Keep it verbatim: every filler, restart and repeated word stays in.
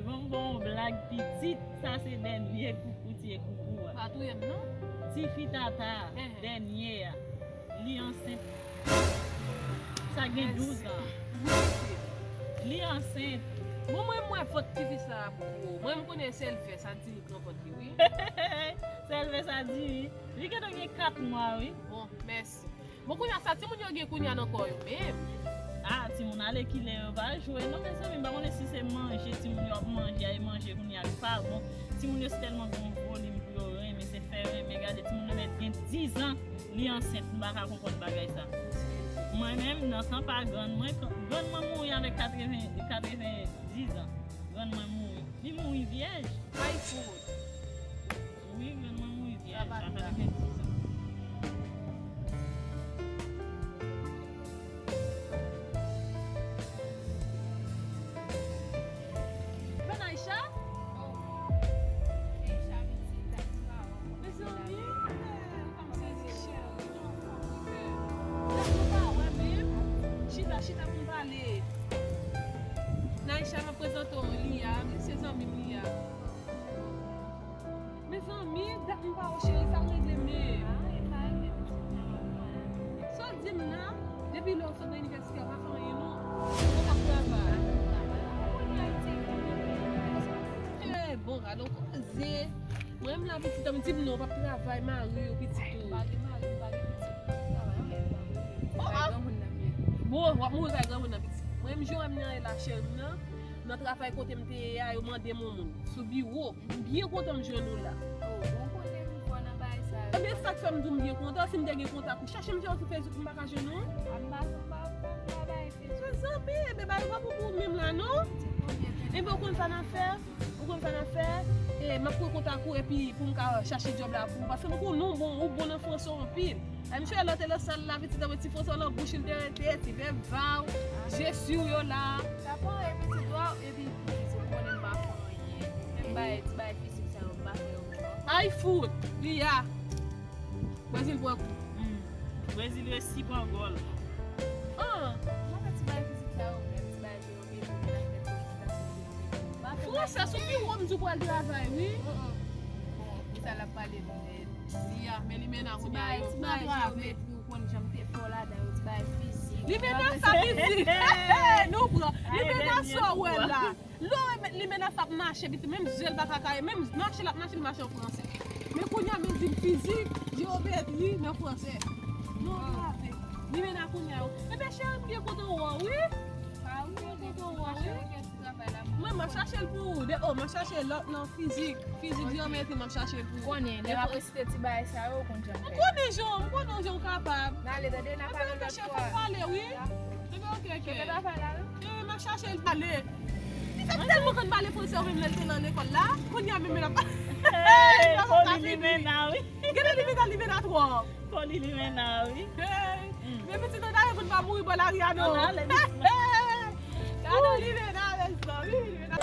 Bon, bon, blag pitit, sa se dènye kou pou ti e koupou a. Pa touye m non. Tifi Tata, dènye a. Li ansent. Sa gen douz an. Li ansent. Bon, mwen, mwen fòt tifi sa a pou ou. Mwen, m konnen sèl fè sa di li pran vant li, wi. Sèl fè sa di, wi. Li gentan gen kat mwa, wi. Bon, mèsi. Bon, kounye a sa timoun yo gen kounye a nan kò yo menm. Ah, timoun alèkile yo pa jwe. Non, mezanmi, m pa konnen si se manje timoun yo ap manje, ay manje kounye a ki pa bon. Timoun yo se tèlman gen yon volim pou yo renmen, se fè renmen. Gade, timoun yo mèt gen diz an, li ansent, m pa ka konprann bagay sa. Mwen menm, nan tan pa grann mwen, grann mwen mouri avèk katreven, katrevendis an. Grann mwen mouri. Li mouri vyèj. Ay, fout. Wi, grann mwen mouri vyèj a katrevendis an. Mezanmi, kòman se di chè, non, fòk li fè. Lè nou pa wè menm, chita, chita pou n pale. Naïcha, m ap prezante w Lia, se zanmi m Lia. Mezanmi, dat m pa wè w cheri, sa regle men. Sa w di m nan, depi lè w sot nan inivèsite a, w pa fè anyen non. Ou p ap travay. Eh, bon, gade yon koze. Mwen menm la pitit an m di m non, w p ap travay, mari w pitit ou. Pa gen mari, pa gen pitit, ou travay, anyen pa gen. Travay granmoun nan men. Bon, w ap mouri travay granmoun nan pitit. Mwen menm jan w wè m nan la cheri m nan, nan travay kote m te ye a, yo mande m yon moun sou biwo. M byen kontan m jwenn ou la. Oh, bon konnen m fò nan bagay sa yo. Ebyen, sa k fè m di w m byen kontan, si m te gen kontak ou, chache m jwenn ou sou Facebook, m pa ka jwenn ou. A m pa, m pa, m pa, m pa bay Facebook. Mezanmi, ebyen, bagay pa pou ou menm la, non? Ebyen, ou konn sa n ap fè? Ou konn sa n ap fè? E, m ap pran kontak ou, epi pou m ka chache djòb la pou ou. Paske m konnen ou bon, ou bon nan franse anpil. Ay, misye lòt e lòt sal la, pitit anmwe ti franse w nan bouch li te rete, ti vèb va w, je suis yo la. Sa pa anyen pitit wa, epi pitit ou konnen m pa fè anyen. Menm bay, ti bay fizik sa yo, m pa fè yo. Ay fout, Lia. Brezil pran kou. Hmm. Brezil resi pran gòl. Ah. M pa fè ti bay fizik sa yo, menm ti bay je yo, menm ti bay fizik sa yo. Franse sou pi wo m di w pral travay, wi. Bon, e sa l ap pale de Lia, men limena kounye a yo nan travay. Ti bay, ti bay je yo, men pi w konn jan m te fò ladan yo, ti bay fizik. Limena sa fizik. Nou pran. Limena sa w wè la. Lè w wè limena sa ap mache, pitit, menm je l pa ka kaye, menm mache l ap mache, li mache an franse. Men kounye a, men di m fizik, jeyometri nan franse. Nou grave. Limena kounye a, wi. Ebyen, cheri, m byen kontan wè w, wi. Ah, wi, m kontan wè w, wi. Mwen, m ap chache l pou ou. De, oh, m ap chache lòt nan fizik. Fizik, jeyometri, m ap chache l pou ou. Konnen, lè m ap resite ti bagay sa yo, ou konn jan m fè. M konnen jan, m konnen jan w kapab. N ale, tande, n ap pale lòt fwa. Fòk pale, wi. Ebyen, oke, oke. Ebyen, m ap chache l pale. Li fè tèlman konn pale franse, ou menm lè l te nan lekòl la. Kounye a, menm l ap. Hey, foli limena, wi. Gade limena, limena twò. Foli limena, wi. Hey, men pitit, nou ta pou n pa mouri bò lari a, non. Gade limena, mezanmi, limena.